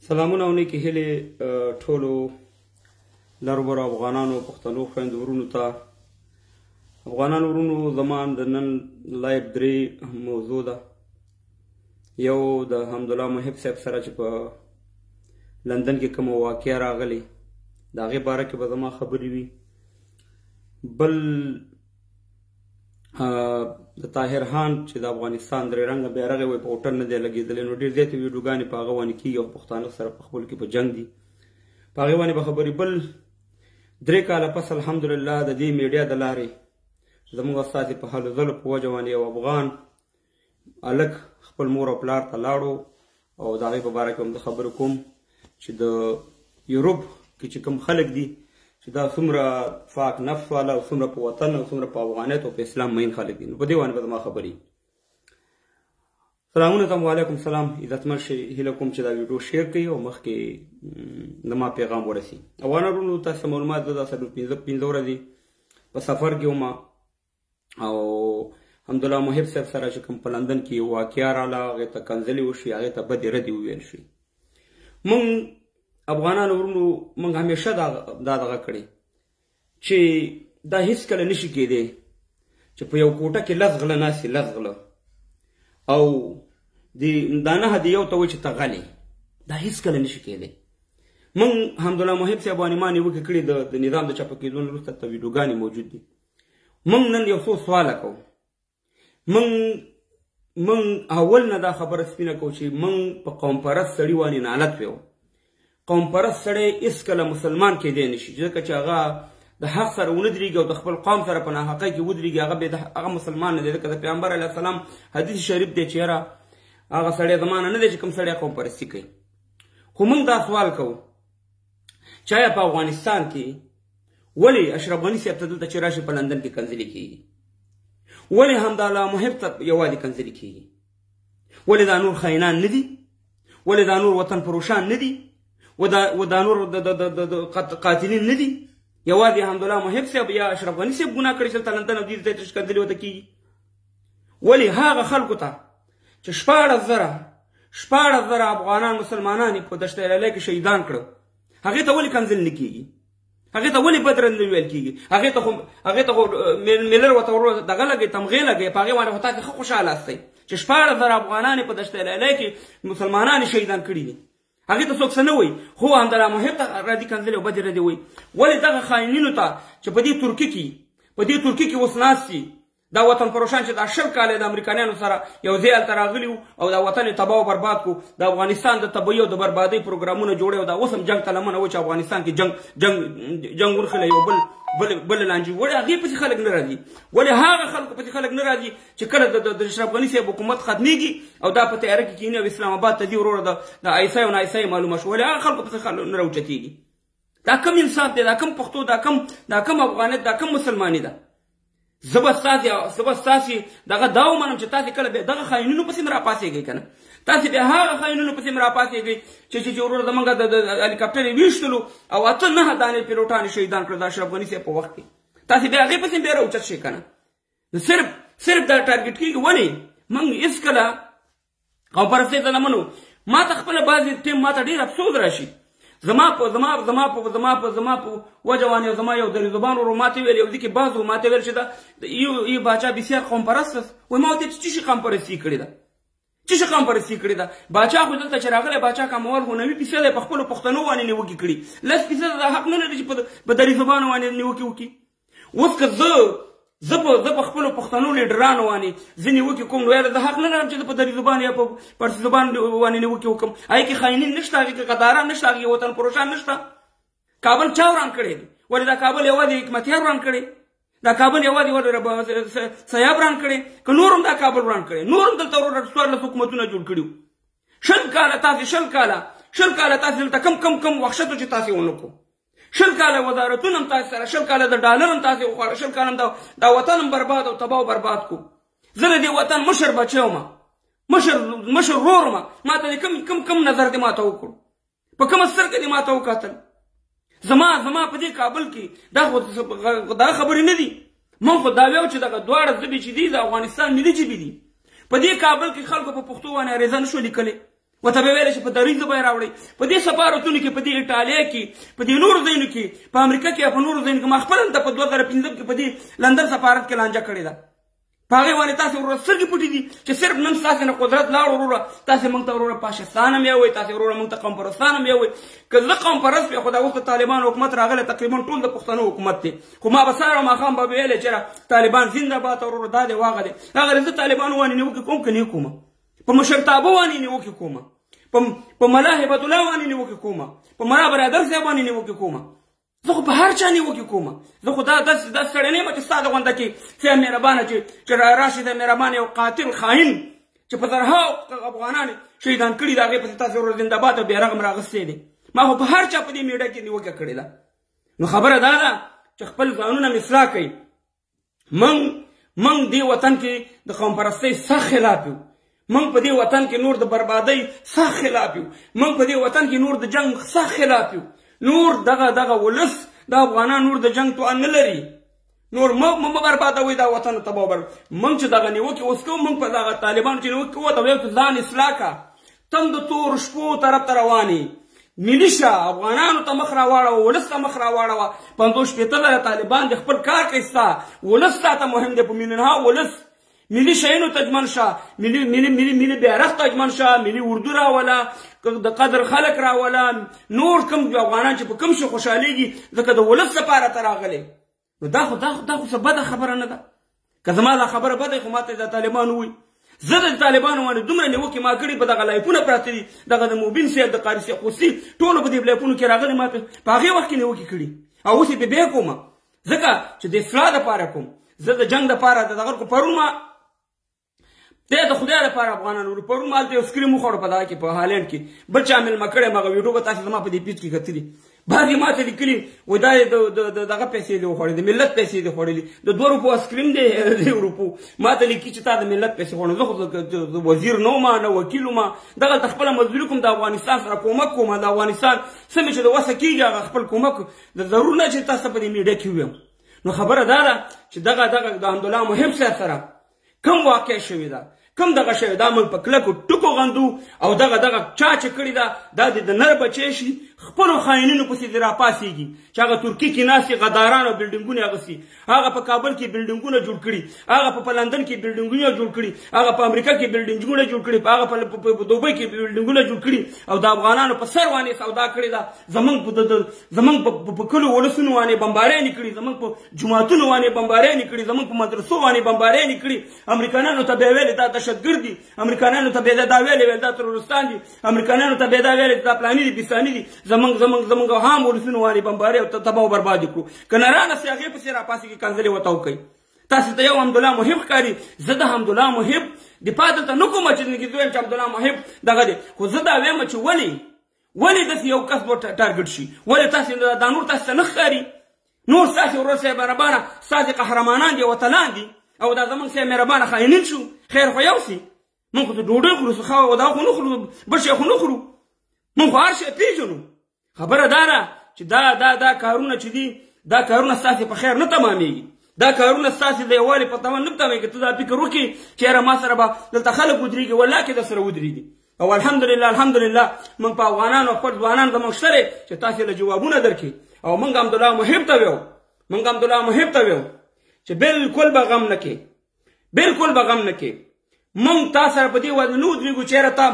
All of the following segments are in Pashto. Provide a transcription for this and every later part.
سلامونه او نیکې هیلې ټولو لرو برو افغانانو، پښتنو خویندو ورونو ته. افغانانو ورونو، زما د نن live درې موضوع ده. یو د حمدالله محب صاحب سره چې په لندن کې کومه واقعه راغلې، د هغې باره کې به زما خبرې وي. بل د طاهر خان چې د افغانستان درې رنګه بیرغ یې وایي په هوټل نه دی لګېدلی، نو ډېر زیاتې ویډیوګانې په هغه باندې کېږي او پښتانه سره په خپلو کې په جنګ دي، په هغې باندې به خبرې. بل 3 کاله پس الحمدلله د دې میډیا د لارې زموږ استازي په هلو ځلو په وجه باندې یو افغان هلک خپل مور او پلار ته لاړو او د هغې په باره کې هم زه خبرې کوم چې د یوروپ کې چې کوم خلک دي، چې دا څومره فاک نفس والا او څومره په وطن او څومره په افغانیت او په اسلام مین خلک دي، نو په دې باندې به زما خبرې. سلامونه تم، وعلیکم سلام، عزتمن شئ. هیله کوم چې دا ویډیو share کړئ او مخکې زما پیغام ورسي. افغانان وروڼو، تاسو معلومات زه دا څلور پنځه ورځې په سفر کې وم او حمدالله محب صاحب سره چې کوم په لندن کې یو واقعه راله، هغې ته کنځلې وشوې، هغې ته بدې ردې وویل شوې. موږ افغانانو ورونو، موږ همیشه دا دغه کړې چې دا هیڅکله نشي کېدی چې په یو کوټه کې 10 غله ناست دي، 10 غله، او دا نه دی یو ته وایي چې ته غلی، دا هیڅکله نشي کېدی. موږ حمدالله محب صاحب باندې ما نیوکې کړې، د نظام د چپه کېدو نه وروسته ته ویډیوګانې موجود دي. موږ نن یو څو سواله کوو. موږ اول نه دا خبره سپینه کوو چې موږ په قوم پرست سړي باندې نالت ویو. قوم پرست سړی هیڅکله مسلمان کېدی نشي، ځکه چې هغه د حق سره ونه درېږي او د خپل قوم سره په ناحقۍ کې ودرېږي، هغه بیا هغه مسلمان نه دی. ځکه د پیغمبر علیه السلام حدیث شریف دی چې یاره هغه سړی زمانه نه دی چې کوم سړی قوم پرستي کوي. خو موږ دا سوال کوو چې آیا په افغانستان کې ولې اشرف غني صاحب ته دلته چې راشي په لندن کې کنځلې کېږي؟ ولې حمدالله محب ته یوازې کنځلې کېږي؟ ولې دا نور خاینان نه دي؟ ولې دا نور وطن فروشان نه دي؟ و دا نور قاتلین نه دي؟ یوازې حمدالله محب صاحب یا اشرف غني صاحب ګناه کړې چې دلته لندن او دې ځای ته ښکنځلې ورته کېږي؟ ولې هغه خلکو ته چې 16,000 افغانان مسلمانان یې په دشت لیلې کې شهیدان کړو، هغې ته ولې کنځل نه کېږي؟ هغې ته ولې بد رد نه ویل کېږي؟ هغې ته خو میلر ورته ورور دغه لګوي، تمغې لګوي، په هغې باندې خو تاسې ښه خوشحاله یاستئ چې 16,000 افغانان یې په دشت لیلې کې مسلمانان یې شهیدان کړي دي، هغې ته څوک څه نه وایي. خو حمدالله محب ته راځي کنځلې او بدې ردې وایي. ولې دغه خاینینو ته چې په دې ترکي کې اوس ناست دي، دا وطن فروشان چې دا 20 کاله د امریکایانو سره یو ځای هلته راغلي وو او دا وطن یې تباه او برباد کړو، د افغانستان د تباهي او د بربادۍ پروګرامونه جوړوي او دا اوس هم جنګ ته لمنه وچه افغانستان کې جنګ جنګ جنګ ونښلی، یو بل بل بل لانجې. ولې هغې پسې خلک نه راځي؟ ولې هغه خلکو پسې خلک نه راځي چې کله د اشرف غني صاحب حکومت ختمېږي او دا په تیاره کې کښېني او اسلام آباد ته ځي، وروره د آی اس آی او نا آی اس آی معلومه شوه، ولې هغه خلکو پسې خلک نه راوچتېږي؟ دا کوم انصاف دی؟ دا کوم پښتو؟ دا کوم افغانیت؟ دا کوم مسلماني ده؟ زه به ستاسې دغه دا ومنم چې تاسې کله بیا دغه خاینینو پسې م راپاڅېږئ که نه، تاسې بیا هغه خاینینو پسې م راپاڅېږئ چې چې وروره زمونږ د هلیکاپټر یې ویشتلو او 8 9 دانې پیلوټان یې شهیدان کړل د اشرف غني صاحب په وخت کې، تاسې بیا هغې پسې بیا راوچت شئ که نه. نو صرف دا ټارګټ کېږي. ولې موږ هېڅکله قوم پرستۍ ته نه منو؟ ما ته خپله بعضې ټیم ما ته ډېر افسوس راشي، زما په زما زما په زما په زما په وجه باندې زما یو دري زبان ورو ماته ویل، یو ځکه بعضو ماته ویل چې دا یو باچا بسیار قوم پرست است. وایي ما ورته چې څه شي قوم پرستي کړې ده؟ څه شي قوم پرستي کړې ده؟ باچا خو دلته چې راغلی، باچا کمول خو 90% په خپلو پښتنو باندې نیوکې کړي، 10% دا حق نه لري چې په دري زبانو باندې نیوکې وکړي. اوس که زه په خپلو پښتنو لیډرانو باندې زه نیوکې کوم، نو یاره زه حق نه لرم چې زه په دري زبان یا په پارسي زبان باندې نیوکې وکړم. هغې کې خاینین نشته، هغې کې غداران نشته، هغې کې وطن فروشان نشته. کابل چا وران کړی دی؟ ولې دا کابل یوازې حکمتیار وران کړی؟ دا کابل یوازې ولې سیاب وران کړی؟ که نور هم دا کابل وران کړی؟ نور هم دلته وروره 14 حکومتونه جوړ کړي وو. 20 کاله تاسې 20 کاله 20 کاله تاسې دلته کم کم کم وحشت و چې تاسې ونه کړو. 20 کاله وزارتونه هم تاسې سره، 20 کاله د ډالر هم تاسې وخوړه، 20 کاله هم دا وطن هم برباد او تباه او برباد کړو. زه د دې وطن مشر بچی وم، مشر ورور وم، ما ته دې کم کم کم نظر دې ما ته وکړو، په کومه سترګه دې ما ته وکتل؟ زما په دې کابل کې دا خو دا خبرې نه دي. موږ خو دا ویو چې دغه دواړه ژبې چې دي د افغانستان ملي ژبې دي. په دې کابل کې خلکو په پښتو باندې عریضه نه شو لیکلی، ورته به ویل چې په دري ژبه یې راوړئ. په دې سفارتونو کې، په دې ایټالیا کې، په دې نورو ځایونو کې، په امریکا کې، په نورو ځایونو کې، ما خپله هم په 2005 کې په دې لندن سفارت کې لانجه کړې ده. په هغې باندې تاسې وروره سترګې پټې دي چې صرف نن ستاسې نه قدرت لاړ وروره، تاسې موږ ته وروره پاکستان هم یوئ، تاسې وروره موږ ته قوم پرستان هم یوئ. که زه قوم پرست وی، خو دا اوس د طالبانو حکومت راغلی، تقریبا ټول د پښتنو حکومت دی، خو ما به سهار او ماښام به ویلی چې طالبان زنده باد وروره، دا دی واغه دی هغه. زه طالبانو باندې نیوکې کوم که نه کومه؟ په مشرتابه باندې نیوکې کومه، په ملا هبت الله باندې نیوکې کومه، په ملا برادر صاحب باندې نیوکې کومه. زه خو په هر چا نیوکې کومه. زه خو دا داسې سړی نه یم چې ستا د غونډه کې ستا مهربانه چې راشي د مهربانه یو قاتل خاین چې په زرهاو افغانان شهیدان کړي، د هغې پسې تاسې وروره زنده باد او بیرغ هم راغستی دی. ما خو په هر چا په دې میډه کې نیوکه کړې ده. نو خبره دا ده چې خپل ځانونه مې اصلاح کړئ. موږ دې وطن کې د قوم پرستۍ سخت خلاف یو. موږ په دې وطن کې نور د بربادۍ سخت خلاف یو. موږ په دې وطن کې نور د جنګ سخت خلاف یو. نور دغه دغه ولس د افغانان نور د جنګ توان نه لري. نور مه بربادوئ دا وطن تباه بر. موږ چې دغه نیوکې اوس کوو، موږ په دغه طالبانو چې نیوکې کوو، ته وایو چې ځان اصلاح کړه، تم د تورو شپو طرف ته روان یې. ملي شه، افغانانو ته مخ راواړوه، ولس ته مخ راواړوه. 50 60 زره طالبان دې خپل کار کوي، ستا ولس تا ته مهم دی، په میلیونها ولس. ملي شیانو ته ژمن شه، ملي ملي ملي ملي بیرغ ته ژمن شه، ملي اردو راوله، د قدر خلک راوله، نور کوم افغانان چې په کوم شي خوشحالېږي، ځکه د ولس لپاره ته راغلی. نو دا خو دا خو دا خو څه بده خبره نه ده. که زما دا خبره بده، خو ما ته د طالبانو وایي. زه د طالبانو باندې دومره نیوکې ما کړي، په دغه لایفونه پراته دي، دغه د مبین صاحب، د قاري صاحب خوستي، ټولو په دې لایفونو کې راغلي، ما په هغې وخت کې نیوکې کړي او اوس یې پرې بیا کومه، ځکه چې د اصلاح دپاره کوم، زه د جنګ دپاره د دغه کو. پرون ما دی د خدای لپاره افغانانو ورو، پرون ما هلته یو سکریم وخوړو په دغه کې، په هالنډ کې، بل چا مېلمه کړی یم، هغه ویډیو به تاسې زما په دې پیج کې کتلي. بعضې ما ته لیکلي وایي دا د دغه پیسې دې وخوړلې، د ملت پیسې دې خوړلې، د 2 روپو اسکریم دی 2 روپو. ما ته لیکي چې تا د ملت پیسې خوړلې. زه خو وزیر نه وم، نه وکیل وم، دغلته خپله مزدوري کوم، د افغانستان سره کومک کوم، د افغانستان څه مې چې د وسه کېږي هغه خپل کومک د ضرور نه چې تاسو په دې میډیا کې ویم. نو خبره دا ده چې دغه دغه د حمدالله محب صاحب سره کوم واقع شوې ده، کوم دغه شوې ده، موږ په کلکو ټکو غندو. او دغه دغه چا چې کړې ده، دا دې د نر بچی شي، خپلو خاینینو پسې دې راپاڅېږي چې هغه ترکي کې ناست دي، غداران او بلډینګونه اخیستي، هغه په کابل کې بلډینګونه جوړ کړي، هغه په لندن کې بلډینګونه جوړ کړي، هغه په امریکا کې بلډینګونه جوړ کړي، هغه په دوبۍ کې بلډینګونه جوړ کړي، او د افغانانو په سر باندې سودا کړې ده، زمونږ په کلو ولسونو باندې بمباریانې کړي، زمونږ په جوماتونو باندې بمباریانې کړي، زمونږ په مدرسو باندې بمباریانې کړي. امریکایانو ته بیا ویلې دا دهشتګرد دي، امریکایانو ته بیا دا ویلې ویل دا ترورستان دي، امریکایانو ته بیا دا ویلې دا پلاني دي، پساني دي. زمونږ عام ولسونو باندې بمباري او تباه او برباد کړو. که نه رانه سي هغې پسې راپاڅېږي، کنځلې ورته وکړي. تاسې ته یو حمدالله محب ښکاري، زه د حمدالله محب دفاع دلته نه کوم چې زه وایم چې حمدالله محب دغه دی، خو زه دا وایم چې ولې داسې یو کس به ټارګټ شي؟ ولې تاسې دا نور تاسې ته نه ښکاري؟ نور ستاسې ورور صاحب مهربانه ستاسې قهرمانان دي، وطنان دي، او دا زمونږ صاحب مهربانه خاینین شو. خیر خو یو سي، مونږ خو ډوډۍ خورو، څه خاوره دا خو نه خورو، بل شی خو نه خورو، مونږ خو هر شی پېژنو. خبره دا ده چې دا دا دا کارونه چې دي، دا کارونه ستاسې په خیر نه تمامېږي، دا کارونه ستاسې د یووالي په تمام نه تمامېږي. ته دا فکر وکړې چې یاره ما سره به دلته خلک ودرېږي، والله کې در سره ودرېږي. او الحمدلله الحمدلله موږ په افغانانو خپل ځوانان زموږ شته دی چې تاسې له جوابونه درکړي. او موږ حمدالله محب ته ویو، موږ حمدالله محب ته ویو چې بالکل به غم نه کې، بالکل به غم نه کې. مونږ تا سره په دې باندې نه ودرېږو چې یاره تا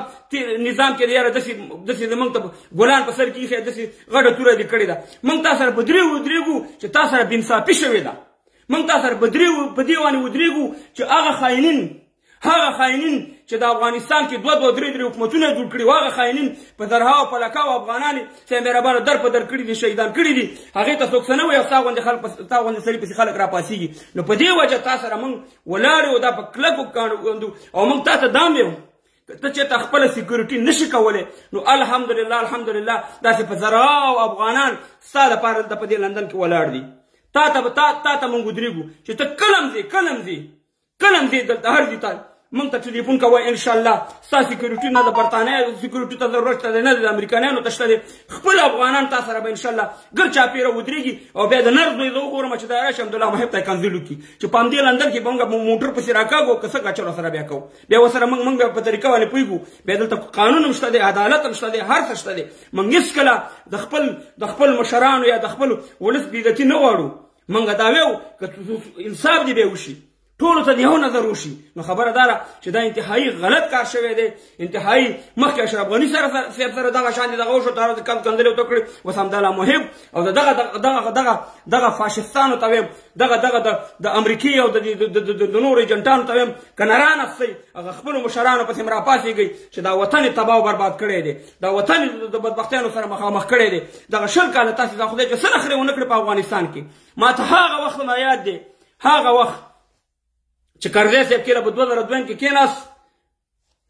نظام کې یاره داسې داسې مونږ ته ګلان په سر کې ایښی، داسې غټه توره دې کړې ده. مونږ تا سره په درې ودرېږو چې تا سره بېانصافي شوې ده. مونږ تا سره په درې په دې باندې ودرېږو چې هغه خاینین، هغه خاینین چې د افغانستان کې 2 2 3 3 حکومتونه جوړ کړي، هغه خاینین په زرهاو په لکاو افغانان چې مهربانه در په در کړي دي، شهیدان کړي دي، هغې ته څوک څه نه وایي او ستا غوندې خلک، ستا غوندې سړي پسې خلک راپاڅېږي. نو په دې وجه تا سره موږ ولاړ یو، دا په کلکو کاڼو او موږ تا ته دا هم ویو که ته چېرته خپله سیکورټي نشي کولی، نو الحمدلله الحمدلله داسې په زرهاو افغانان ستا دپاره دلته په دې لندن کې ولاړ دي. تا ته تا ته موږ ودرېږو چې ته کله هم ځې، کله هم ځې، کله هم ځې دلته هر ځای ته موږ ته ټلیفون کوئ. ان شاء الله ستا سکیورټي نه د برتانیا سکیورټي ته ضرورت شته دی، نه د امریکایانو ته شته دی. خپل افغانان تا سره به ان شاء الله ګر چاپېره ودرېږي. او بیا د نر زوی زه وګورم چې دا راشي عبدالله محب ته یې کنځل وکړي چې په همدې لندن کې به موږ موټر پسې راکاږو، که څه کچلو سره بیا کوو، بیا ورسره موږ بیا په طریقه باندې پوهېږو. بیا دلته قانون هم شته دی، عدالت هم شته دی، هر څه شته دی. موږ هېڅکله د خپل مشرانو یا د خپل ولس بېعزتي نه غواړو. موږ دا ویو که انصاف دې بیا وشي، ټولو ته یو نظر وشي. نو خبره دا ده چې دا انتهایی غلط کار شوی دی. انتهایی مخکې اشرف غني سره صاحب سره دغه شان دغه وشو، تر کم کنځلې ورته کړې. اوس همدله محب او د دغه دغه دغه دغه فاشستانو ته وایم، دغه دغه د امریکې او د نورو ایجنټانو ته وایم که نه رانستئ هغه خپلو مشرانو پسې هم راپاڅېږئ چې دا وطن یې تباه او برباد کړی دی، دا وطن یې د بدبختیانو سره مخامخ کړی دی. دغه 20 کاله تاسې دا خدای چې څه نخرې ونه کړې په افغانستان کې. ما ته هغه وخت ما یاد دی، هغه وخت چې کرزی صاحب کله په 2002 کې کېناست،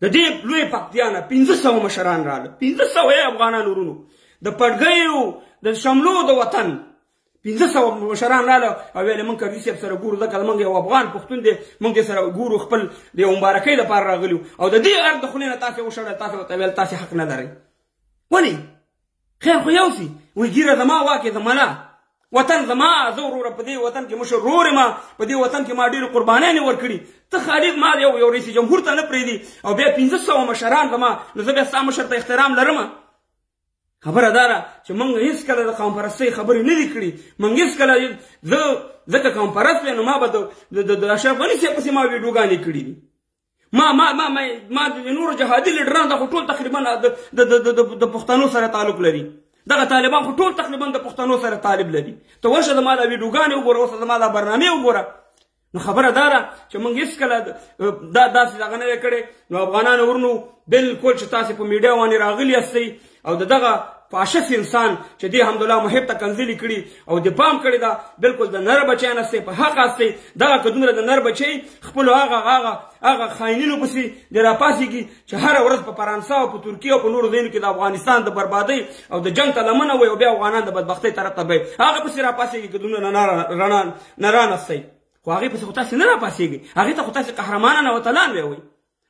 د دې لوی پکتیا نه 500 مشران راغله، 500 یې افغانان ورونو د پټګیو د شملو د وطن 500 مشران راغله او ویل موږ کرزي صاحب سره ګورو، ځکه موږ یو افغان پښتون دی، موږ دې سره ګورو، خپل د یو مبارکۍ لپاره راغلي. او د دې ارګ د خولې نه تاسې وشړل، تاسې ورته ویل تاسې حق نه لرئ. ولې؟ خیر خو یو سي، وایي ږیره زما واکې زما نه وطن زما، زه وروره په دې وطن کې مشر ورور یم، په دې وطن کې ما ډېرې قربانیانې ورکړي، ته خالد ما یو رئیس جمهور ته نه پرېږدي او بیا 500 مشران زما، نو زه بیا ستا مشر ته احترام لرم. خبره دا ده چې موږ هېڅکله د قوم پرستۍ خبرې نه دي کړي. موږ هېڅکله، زه ځکه قوم پرست وی، نو ما به د اشرف غني صاحب پسې ما ویډیوګانې کړي دي. ما ما ما ما ما د نورو جهادي لیډرانو دا خو ټول تقریبا د پښتنو سره تعلق لري. دغه طالبان خو ټول تقریبا د پښتنو سره طالب لري. ته ورشه زما دا ویډیوګانې وګوره، اوس زما دا برنامې وګوره. نو خبره دا ده چې موږ هېڅکله دا داسې دغه نه دی کړی. نو افغانانو ورونو بالکل چې تاسې په میډیا باندې راغلي یاستئ او د دغه فاشست انسان چې دې حمدالله محب ته کنځلې کړي او د پام کړی ده، بالکل د نر بچیان هستئ، په حق هستئ. دغه که دومره د نر بچی خپلو هغه هغه هغه خاینینو پسې دې راپاڅېږي چې هره ورځ په فرانسه او په ترکیه او په نورو ځایونو کې د افغانستان د بربادۍ او د جنګ ته لمنه وایي او بیا افغانان د بدبختۍ طرف ته بیایي، هغه پسې راپاڅېږي که دومره نران هستئ. خو هغې پسې خو تاسې نه راپاڅېږئ، هغې ته خو تاسې قهرمانان او اتلان ویوئ.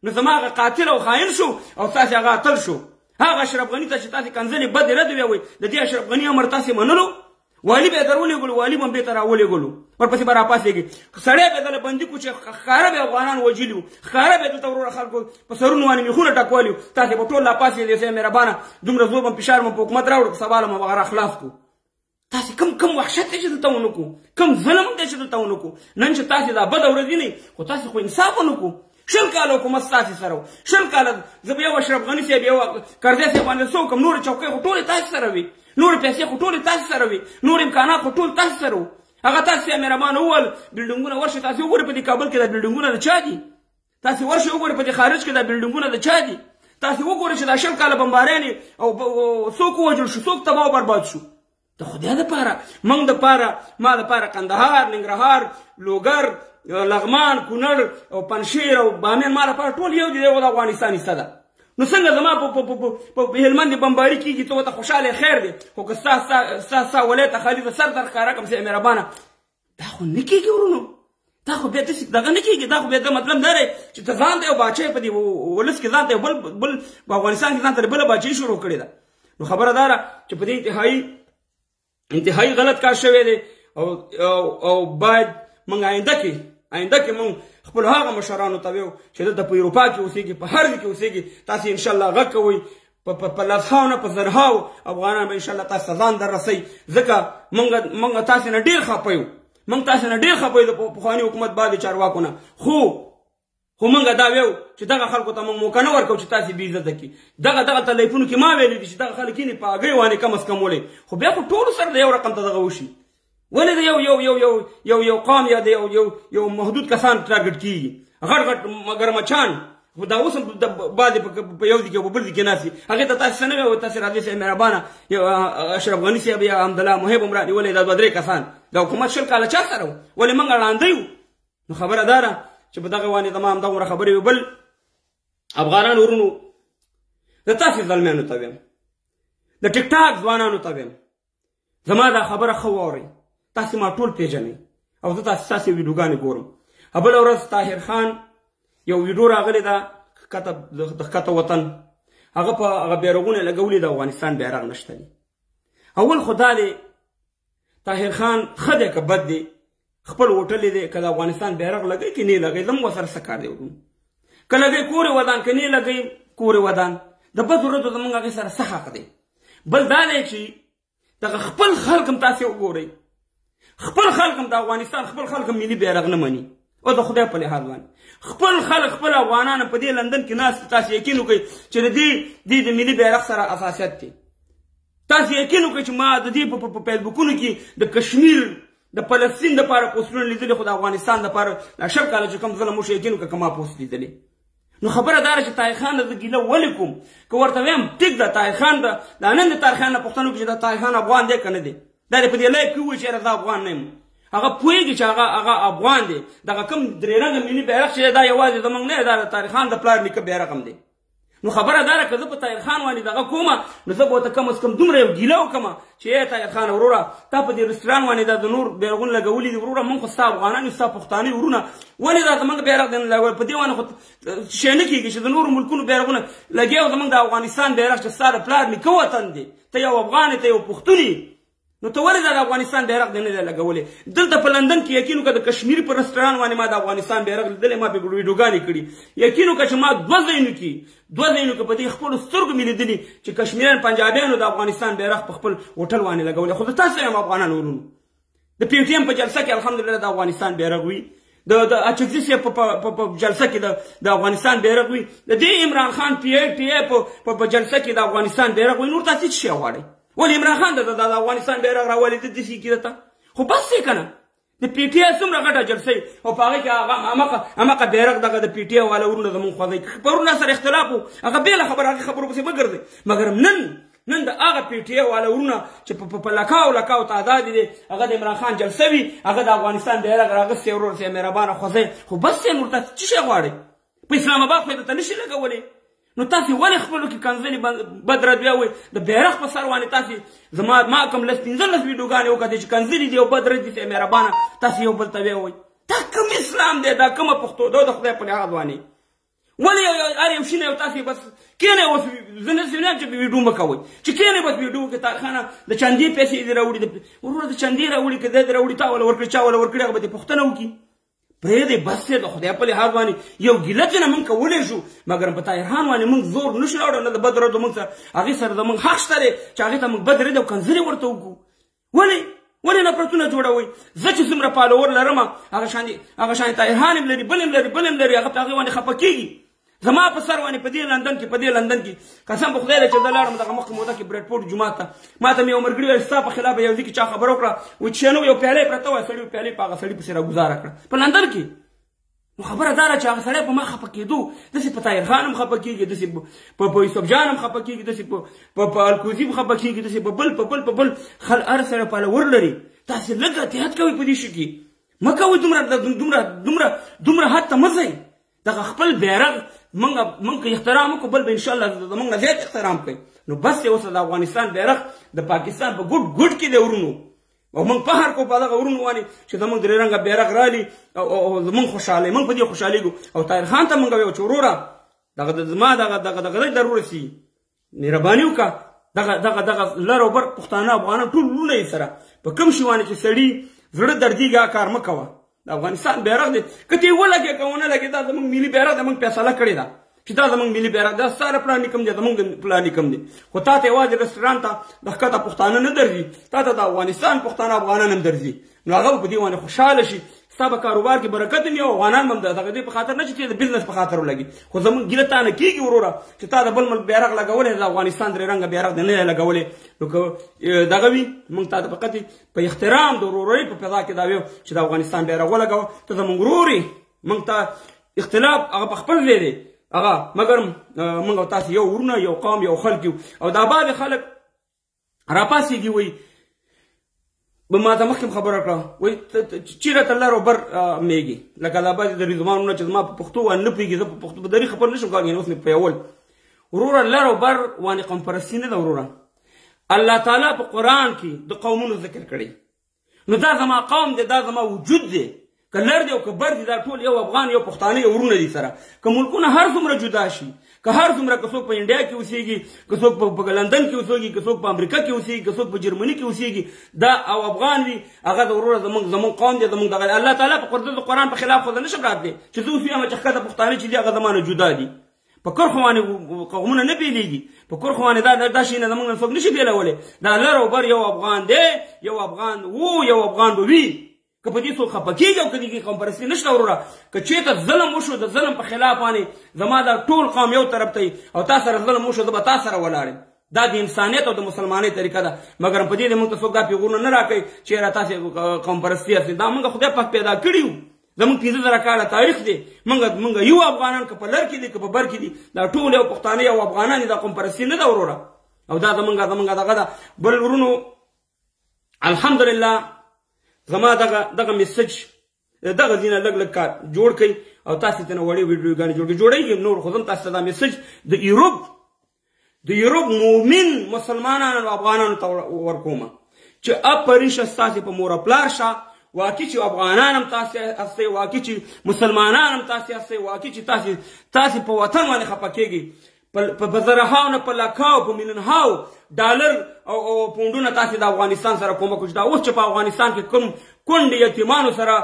نو زما هغه قاتل او خاین شو او تاسې هغه اتل شو. هغه اشرف غني ته چې تاسې کنځلې بدې ردې ویوئ، د دې اشرف غني امر تاسې منلو، والي به یې در ولېږلو، والي به هم بېرته راولېږلو، ورپسې به راپاڅېږي. سړی به یې دله بندي کړو چې ښکاره به یې افغانان وژلي وو، ښکاره به یې دلته وروره خلکو په سرونو باندې میخونه ټکوالي وو. تاسې به ټول راپاڅېدئ، صاحب مهربانه دومره زور به هم فشار به په حکومت راوړو، سبا له مو به هغه راخلاص کړو. تاسې کوم وحشت دی چې دلته ونه کړو، کوم ظلم دی چې دلته ونه کړو. نن چې تاسې دا بده ورځ وینئ، خو تاسې خو انصاف ونه کړو. 20 کاله حکومت ستاسې سره و، 20 کاله زه به یو اشرف غني صاحب یو کرزی صاحب باندې څه وکړم، نورې چوکۍ خو ټولې تاسې سره وي، نورې پیسې خو ټولې تاسې سره وي، نور امکانات خو ټول تاسې سره وو. هغه تاسې مهربانه وویل بلډینګونه ورشئ، تاسې وګورئ په دې کابل کې دا بلډینګونه د چا دي، تاسې ورشئ وګورئ په دې خارج کې دا بلډینګونه د چا دي، تاسې وګورئ چې دا 20 کاله بمباریانې او څوک ووژل شو، څوک تباه او برباد شو. د خدای دپاره، موږ دپاره، ما دپاره کندهار، ننګرهار، لوګر، لغمان، کونړ او پنجشیر او بامیان ما لپاره ټول یو دي، یو د افغانستان حصه ده. نو څنګه زما په هلمند بمباري کېږي، ته ورته خوشحاله خیر دی، خو که ستا ستا ستا ولایت ته خالي زه سر در ښکاره کړم صاحب مهربانه، دا خو نه کېږي ورونو. دا خو بیا داسې دغه نه کېږي. دا خو بیا دا مطلب دا دی چې ته ځان ته یو باچا په دې ولس کې ځان ته یو بل په افغانستان کې ځان ته بله باچايي شروع کړې ده. نو خبره دا ده چې په دې انتهایی غلط کار شوی دی او او باید موږ آینده کې موږ خپل هغه مشرانو ته ویو چې دلته په اروپا کې اوسېږي، په هر ځای کې اوسېږي، تاسې انشاءالله غږ کوئ، په لسهاو نه په زرهاو افغانان به انشاءالله تاسې ته ځان در رسوي. ځکه موږ تاسې نه ډېر خفه یو، موږ تاسې نه ډېر خفه یو د پخواني حکومت بعضې چارواکو نه، خو مونږ دا ویو چې دغه خلکو ته مونږ موقع نه ورکوو چې تاسې بې عزته کړي. دغه ته لایفونو کې ما ویلي دي چې دغه خلک یې په هګۍ باندې کم از کم ولئ، خو بیا خو ټولو سره د یو رقم ته دغه وشي. ولې د یو یو یو یو یو یو قوم یا د یو یو یو محدود کسان ټارګټ کېږي، غټ غټ مګرمچان خو دا اوس هم بعضې په یو ځای کې او په بل ځای کې ناست دي. هغې ته تاسې څه نه ویل، تاسې راځئ صاحب مهربانه یو اشرف غني صاحب یا حمدالله محب هم رانیولی، دا دوه درې کسان دا حکومت 20 کاله چا سره و، ولې موږ ړانده یو؟ نو خبره دا ده چې په دغه باندې زما همدغومره خبرې وي. بل افغانان ورونو، د تاسې زلمیانو ته وایم، د ټیک ټاک ځوانانو ته وایم، زما دا خبره ښه واورئ. تاسې ما ټول پېژنئ او زه تاسې ویډیوګانې ګورم. بله ورځ طاهر خان یو ویډیو راغلې ده ښکته د ښکته وطن، هغه په هغه بیرغونه لګولي، د افغانستان بیرغ نشته دی. اول خو دا دی طاهر خان ښه دی که بد دی، خپل هوټل دی، که د افغانستان بیرغ لګوي که نه لګوي زموږ ورسره څه کار دی ورونو؟ که لګوي کور یې ودان، که نه لګوي کور یې ودان، د بدو ردو زموږ هغې سره څه حق دی؟ بل دا دی چې دغه خپل خلک هم تاسې وګورئ، خپل خلک هم د افغانستان خپل خلک هم ملي بیرغ نه مني، او د خدای په لحاظ باندې خپل خلک خپل افغانان په دې لندن کې ناست، تاسې یقین وکړئ چې د دې د ملي بیرغ سره اساسیت دی. تاسې یقین وکړئ چې ما د دې په فیسبوکونو کې د کشمیر د فلسطین دپاره پوسټونه لیدلي، خو د افغانستان دپاره دا 20 کاله چې کوم ظلم وشو یقین وکړه که ما پوسټ لیدلی. نو خبره دا ده چې طاهر خان ته زه ګیله ولې کوم؟ که ورته وایم ټیک ده طاهر خان ده، دا نن د طاهر خان نه پوښتنه وکړي چې دا طاهر خان افغان دی که نه دی، دا دې په دې live کې ووایي چې یاره زه افغان نه یم، هغه پوهېږي چې هغه افغان دی. دغه کوم درې رنګه ملي بیرغ چې دی دا یوازې زموږ نه دی، دا د طاهر خان د پلار نیکه بیرغ هم دی. نو خبره دا ده که زه په طاهر خان باندې دغه کومه، نو زه به ورته کم از کم دومره یو ګیله وکړم چې ای طاهر خان وروره، تا په دې رستوران باندې دا د نور بیرغونه لګولي دي، وروره موږ خو ستا افغانان یو، ستا پښتانه یو، وروڼه ولې دا زموږ بیرغ دی نه لګولی؟ په دې باندې خو شی نه کېږي چې د نورو ملکونو بیرغونه لګوي او زموږ د افغانستان بیرغ چې ستا د پلار نیکه وطن دی، ته یو افغان یې، ته یو پښتون یې، نو ته ولې دا د افغانستان بیرغ دی نه دی لګولی؟ دلته په لندن کې یقین وکړه د کشمیر په رستوران باندې ما د افغانستان بیرغ لیدلی، ما پرې ویډیوګانې کړي. یقین وکړه چې ما دوه ځایونو کې په دې خپلو سترګو مې لیدلي چې کشمیریان پنجابیانو د افغانستان بیرغ په خپل هوټل باندې لګولی. خو زه تاسو یم افغانانو ورونو، د پي ټي ایم په جلسه کې الحمدلله د افغانستان بیرغ وي، د اچکزي صاحب په جلسه کې د افغانستان بیرغ وي، د دې عمران خان پي ای ټي ای په جلسه کې د افغانستان بیرغ وي. نور تاسو څه شی غواړئ؟ ولې عمران خان د افغانستان بیرغ راولي د دې کېده ته؟ خو بس یې که نه، د پي ټي آی څومره غټه جلسه او په هغې کې هغه هماغه بیرغ دغه د پي ټي آی والا ورونه زموږ خوځوي. پرون سره اختلاف و، هغه بېله خبره، هغې خبرو پسې مه ګرځئ. مګر نن د هغه پي ټي آی والا ورونه چې په لکاو لکاو تعداد دی، هغه د عمران خان جلسه وي، هغه د افغانستان بیرغ راغستی ورور سي مهربانه خوځوي. خو بس یې نور تاسو څه شی غواړئ؟ په اسلام اباد خو یې درته نه شي لګولی. نو تاسې ولې خپلو کې کنځلې بد رد وایئ؟ د بیرغ په سر باندې تاسې زما ما کوم 10 15 ویډیوګانې وکتې چې کنځلې دي او بد رد دي، مهربانه تاسې یو بل ته وایئ. دا کوم اسلام دی؟ دا کومه پښتو ده؟ د خدای په لحاظ باندې ولې هر یو شي نه یو تاسې بس کښېنئ اوس؟ زه نه وایم چې ویډیو مه کوئ، چې کښېنئ بس ویډیو کې طاهر خانه د چندې پیسې دې راوړي، وروره د چندې راوړي که دی دې راوړي، تا وله ورکړي، چا وله ورکړي، هغه به دې پوښتنه وکړي. پرېږدئ بس یې د خدای په لحاظ باندې یو ګیله ترې نه موږ کولی شو، مګر په طاهر خان باندې موږ زور نه شو راوړی، نه د بد ردو موږ سره هغې سره زموږ حق شته دی چې هغې ته موږ بد رد او کنځلې ورته وکړو. ولې ولې نفرتونه جوړوئ؟ زه چې څومره follower لرم هغه شان طاهر خان هم لري، بل هم لري، بل هم لري، هغه په هغې باندې خفه کېږي. زما په سر باندې په دې لندن کې قسم په خدای دی چې زه لاړم دغه مخکې موده کې برېډفورډ جومات ته، ما ته مې یو ملګري ویل ستا په خلاف یو ځای کې چا خبره وکړه، وایي چې نو یو پیاله یې پرته وه، سړي یو پیاله یې په هغه سړي پسې راګوزاره کړه په لندن کې. نو خبره دا ده چې هغه سړی په ما خفه کېدو، داسې په طاهر خان هم خفه کېږي، داسې په یوسف جان هم خفه کېږي، داسې په الکوزي هم خفه کېږي، داسې په بل په بل په بل خل هر سړی follower لري. تاسې لږ احتیاط کوئ په دې شي کې، مه کوئ دومره دومره دومره دومره حد ته مه ځئ. دغه خپل بیرغ موږ که احترام وکړو، بل به انشاءالله زموږ نه زیات احترام کوي. نو بس یې اوس د افغانستان بیرغ د پاکستان په ګوټ ګوټ کې دی ورونو، او موږ فخر کوو په دغه ورونو باندې چې زموږ درې رنګه بیرغ رالي او زموږ خوشحالي، موږ په دې خوشحالېږو. او طاهر خان ته موږ وایو چې وروره دغه زما دغه دغه دغه در ورسي، مهرباني وکړه، دغه دغه دغه لر او بر پښتانه افغانان ټول وروڼه یې سره په کوم شي باندې چې سړي زړه دردېږي هغه کار مه کوه. د افغانستان بیرغ دی، که ته یې ولګې که ونه لګې، دا زموږ ملي بیرغ دی، موږ فیصله کړې ده چې دا زموږ ملي بیرغ دی، ستا د پلان نیکم دی، زموږ د پلان نیکم دی. خو تا ته یوازې رستورانت ته د ښکته پښتانه نه درځي، تا ته د افغانستان پښتانه افغانان هم درځي. نو هغه به په دې باندې خوشحاله شي، ستا په کاروبار کې برکت هم وي او افغانان به هم د دغه دې په خاطر نه چې ته د business په خاطر ولګي. خو زموږ ګیله تا نه کېږي وروره چې تا د بل ملک بیرغ لګولی، د افغانستان درې رنګه بیرغ دې نه دی لګولی. نو که دغه وي، موږ تا ته فقط په احترام د ورورۍ په فضا کې دا ویو چې د افغانستان بیرغ ولګوه، ته زموږ ورور یې، موږ ته اختلاف هغه په خپل ځای دی هغه، مګر موږ او تاسې یو ورونه، یو قوم، یو خلک یو. او دا بعضې خلک راپاڅېږي وایي ما ته مخکې هم خبره کړه، وایي چېرې ته لر او بر مېږي، لکه دا بعضې دري زبانونه چې زما په پښتو باندې نه پوهېږي، زه په پښتو په دري خبره نه شم کولی، اوس مې پیول. وروره لر او بر باندې قوم پرستي نه ده وروره. الله تعالی په قرآن کې د قومونو ذکر کړی، نو دا زما قوم دی، دا زما وجود دی، که لر دی او که بر دی، دا ټول یو افغان، یو پښتانه، یو ورونه دي سره. که ملکونه هر څومره جدا شي، که هر څومره، که څوک په انډیا کې اوسېږي، که څوک په لندن کې اوسېږي، که څوک په امریکا کې اوسېږي، که څوک په جرمني کې اوسېږي، دا او افغان وي، هغه د وروره زمونږ قوم دی، زمونږ دغه الله تعالی په قدرت د قرآن په خلاف خو نه شم راتلی چې زه اوس وایم چې ښکته پښتانه چې دي هغه زما نه جدا دي. په کرښو باندې قومونه نه بېلېږي، په کرښو باندې دا شی نه زمونږ نه څوک نه شي بېلولی. دا لر او بر یو افغان دی، یو افغان وو، یو افغان به وي. که په دې څوک خفه کېږي او که دې کې قوم پرستي نشته وروره، که چېرته ظلم وشو د ظلم په خلاف باندې زما دا ټول قوم یو طرف ته او تا سره ظلم وشو، زه به تا سره ولاړ یم. دا د انسانیت او د مسلمانۍ طریقه ده. مګر په دې موږ ته څوک دا پیغورونه نه راکوي چې یاره تاسې قوم پرستي یاستئ. دا موږ خدای پاک پیدا کړي یو، زموږ 5000 کاله تاریخ دی. موږ یو افغانان، که په لر کې دي که په بر کې دي، دا ټول یو پښتانه یو افغانان دي. دا قوم پرستي نه ده وروره، او دا زموږ دغه ده. بل ورونو الحمدلله زما دغه message دغه ځینه لږ لږ کار جوړ کړئ او تاسې ته نه وړې ویډیوګانې جوړ کړئ، جوړېږي نور. خو زم تاسې ته دا message د یوروپ مؤمن مسلمانانو او افغانانو ته ورکومه چې اپرین شه ستاسې په مور او پلار شه، واقعي چې افغانان هم تاسې هستئ، واقعي چې مسلمانان هم تاسې هستئ، واقعي چې تاسې په وطن باندې خفه کېږئ. په زرهاو نه په لکاو په میلیونهاو ډالر او پونډونه تاسې د افغانستان سره کومک وکړئ. دا اوس چې په افغانستان کې کوم کونډې یتیمانو سره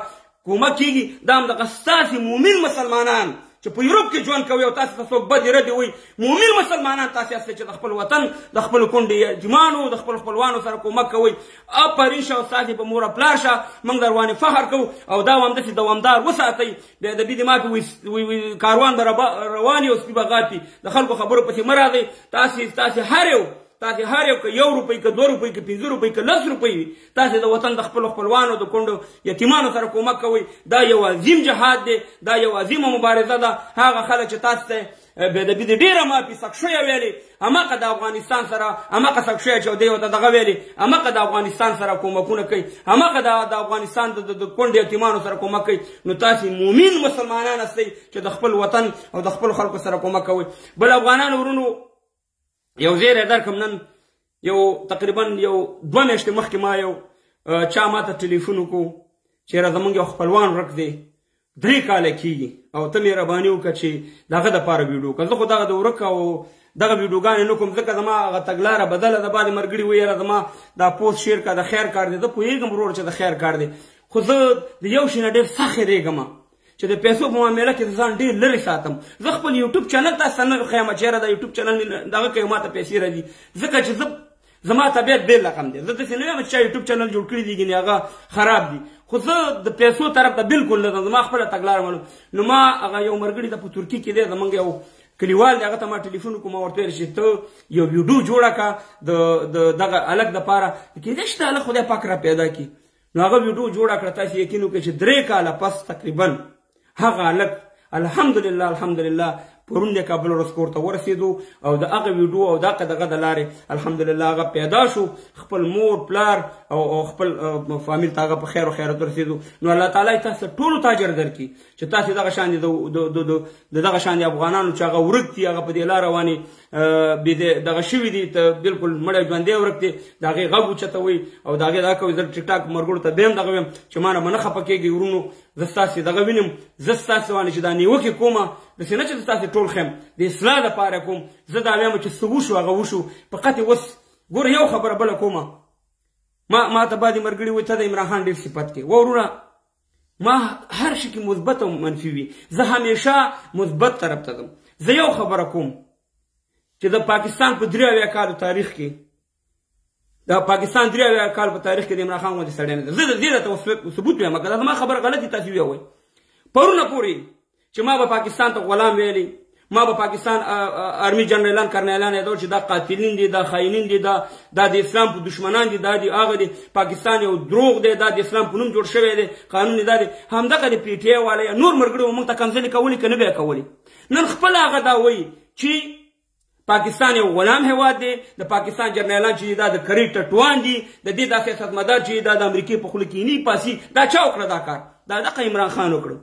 کومک کېږي، دا هم دغه ستاسې مؤمن مسلمانان چې په یوروپ کې ژوند کوي او تاسې ته څوک بدې ردې وایي، مؤمن مسلمانان تاسې هستئ چې د خپل وطن د خپلو کونډې یتیمانو د خپلو خپلوانو سره کومک کوئ. آفرین شه او ستاسې په مور او پلار شه، موږ در باندې فخر کوو او دا همداسې دوامدار وساتئ. بې ادبي دې معافي، وایي کاروان به روان وي او سپي به غاپي، د خلکو خبرو پسې مه راځئ. تاسې هر یو که 1 روپۍ، که 2 روپۍ، که 5 روپۍ، که 10 روپۍ وي، تاسې د وطن د خپلو خپلوانو د کونډو یتیمانو سره کومک کوئ. دا یو عظیم جهاد دی، دا یو عظیمه مبارزه ده. هغه خلک چې تاسې ته بې ادبي دې ډېره معافي سکشویه ویلې، هماغه د افغانستان سره هماغه سکشویه چې دی ورته دغه ویلې، هماغه د افغانستان سره کومکونه کوي، هماغه د افغانستان د کونډې یتیمانو سره کومک کوي. نو تاسې مؤمن مسلمانان هستئ چې د خپل وطن او د خپلو خلکو سره کومک کوئ. بل افغانانو ورونو یو زیری درکم. نن یو تقریبا یو 2 میاشتې مخکې ما یو چا ما ته ټلیفون وکړو چې یاره زموږ یو خپلوان ورک دی، 3 کاله کېږي او ته مهرباني وکړه چې د هغه دپاره ویډیو وکړه. زه خو دغه د ورک او دغه ویډیوګانې نه کوم، ځکه زما هغه تګلاره بدله ده. بعضې ملګري وایي یاره زما دا پوسټ share کړه، د خیر کار دی. زه پوهېږم ورور چې د خیر کار دی، خو زه د یو شي نه ډېر سخت یېرېږم چې د پیسو په معامله کې ځان ډېر لرې ساتم. زه خپل یوټیوب چینل تاسو ته نه ښیم چې یاره دا یوټیوب چینل دغه کوي ما ته پیسې راځي، ځکه چې زه زما طبیعت بېل رقم دی. زه داسې نه وایم چې چا یوټیوب چینل جوړ کړي دي ګنې هغه خراب دي، خو زه د پیسو طرف ته بالکل نه ځم، زما خپله تګلاره معلوم. نو ما هغه یو ملګري ته په ترکي کې دی، زمونږ یو کلیوال دی، هغه ته ما ټلیفون وکړو، ما ورته ویل چې ته یو ویډیو جوړه کړه د دغه هلک دپاره، کېدای شي دا هلک خدای پاک را پیدا کړي. نو هغه ویډیو جوړه کړه. تاسې یقین وکړئ چې 3 کاله پس تقریبا هغه هلک الحمدلله الحمدلله پرون د کابل ورځ کور ته ورسېدو او د هغه ویډیو او دغه دغه د لارې الحمدلله هغه پیدا شو، خپل مور پلار او خپل فامیل ته هغه په خیر او خیرت ورسېدو. نو الله تعالی تاسو ټولو ته اجر درکړي چې تاسې دغه شان د دغه شان افغانانو چې هغه ورک دي، هغه په دې لاره باندې بې دغه شوي دي، ته بالکل مړی ژوندی ورک دی، د هغې غږ اوچتوئ او د هغې دا کوئ. زه ټیک ټاک ملګرو ته بیا هم دغه وایم چې ما نه به نه خفه کېږئ ورونو، زه ستاسې دغه وینم، زه ستاسې باندې چې دا نیوکې کومه داسې نه چې زه ستاسې ټول ښیم، د اصلاح دپاره کوم. زه دا وایم چې څه وشو هغه وشو، فقط اوس ګوره یو خبره بله کومه. ما ته بعضې ملګري وایي ته د عمران خان ډېر صفت کوې. وروره ما هر شي کې مثبت او منفي وي، زه همیشه مثبت طرف ته ځم. زه یو خبره کوم چې د پاکستان په 73 کالو تاریخ کې، د پاکستان 73 کال په تاریخ کې د عمران خان غوندې سړی نه دی. زه د دې درته ثبوت وایم، که دا زما خبره غلطي تاسې ویې. پرونه پورې چې ما به پاکستان ته غلام ویلی، ما به پاکستان army جنرالان کرنیلان یادول چې دا قاتلین دي، دا خاینین دي، دا د اسلام په دشمنان دي، دا دي هغه دي، پاکستان یو دروغ دی، دا د اسلام په نوم جوړ شوی دی، قانون دا دی. همدغه د پي ټي آی والا نور ملګري موږ ته کنځلې کولې که نه به یې کولې. نن خپله هغه دا وایي چې پاکستان یو غلام هیواد دی، د پاکستان جرنیلان چې دا د کرۍ ټټوان دي، د دې دا سیاستمدار چې دا د امریکې په خوله کې نه پاسي. دا چا وکړه دا کار؟ دا دغه عمران خان وکړو.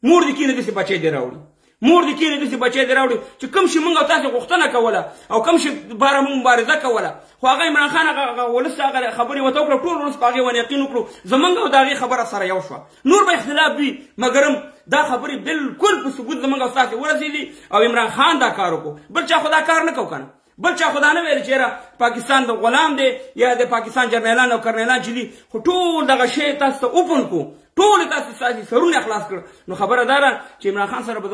مور دې کینه داسې بچی دې راوړي. مور دې کښېني، داسې بچی دې راوړي چې کوم شي موږ او تاسې غوښتنه کوله او کوم شي باره موږ مبارزه کوله، خو هغه عمران خان هغه ولس هغه خبرې ورته وکړه، ټول ولس په هغې باندې یقین وکړو، زموږ او د هغې خبره سره یو شوه. نور به اختلاف وي، مګرم دا خبرې بالکل په ثبوت زموږ او ستاسې ورسېدې او عمران خان دا کار وکړو. بل چا خو دا کار نه کو که نه، بل چا خو دا نه ویل چې یاره پاکستان د غلام دی یا د پاکستان جرنیلان او کرنیلان چې دي، خو ټول دغه شی تاسو ته open کړو، ټول تاسو ستاسې سرونه خلاص کړ. نو خبره دا ده چې عمران خان سره به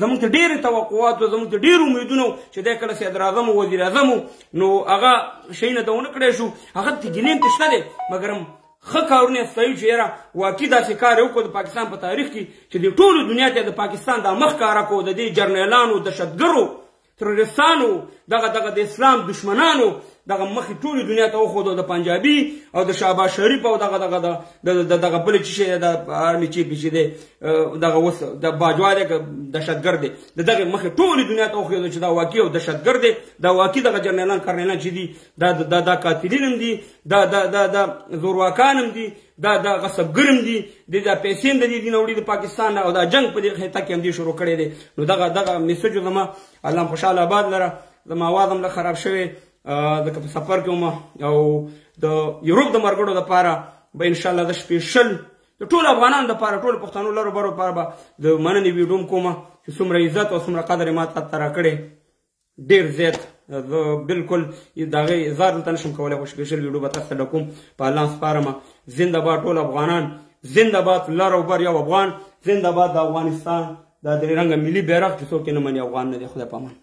زموږ ته ډېرې توقعات و، زموږ ته ډېر امیدونه وو چې دی کله صدر اعظم و وزیر اعظم و، نو هغه شیونه ته ونه کړی شو. هغه ته ګیلې هم ته شته دی، مګرم ښه کارونه یې ستایو چې یاره واقعي داسې کار یې وکړو د پاکستان په تاریخ کې چې د ټولو دنیا ته د پاکستان دا مخ ښکاره کړو، د دې جرنیلانو، دهشتګرو، تروریستانو، دغه د اسلام دشمنانو دغه مخې ټولې دنیا ته وښودو، د پنجابي او د شهباز شریف او دغه دغه د دغه بل چې شی د army chief چې دی دغه اوس د باجوا دی که دهشتګرد دی، د دغې مخې ټولې دنیا ته وښودو چې دا واقعي او دهشتګرد دی، دا واقعي دغه جرنیلان کرنیلان چې دي دا دا دا قاتلین هم دي، دا دا دا دا زورواکان هم دي، دا دا غصبګر هم دي، د دا پیسې هم د دې نه وړي د پاکستان نه، او دا جنګ په دې خطه کې هم دې شروع کړی دی. نو دغه message زما الله خوشحاله آباد لره. زما اواز هم لږ خراب شوی ځکه په سفر کې وم، او د یوروپ د مرګړو دپاره به انشاءالله د special د ټولو افغانانو دپاره، ټولو پښتنو لرو برو دپاره به د مننې ویډیو هم کوم چې څومره عزت او څومره قدر یې ما ته راکړی، ډېر زیات. زه بالکل د هغې اظهار دلته نشم کولی، خو special ویډیو به تاسو ته ډکوم. په الله سپارم. زنده باد ټول افغانان، زنده باد لر او بر یو افغان، زنده باد د افغانستان دا درې رنګه ملي بیرغ چې څوک یې نه مني افغان نه دی. خدای په امان.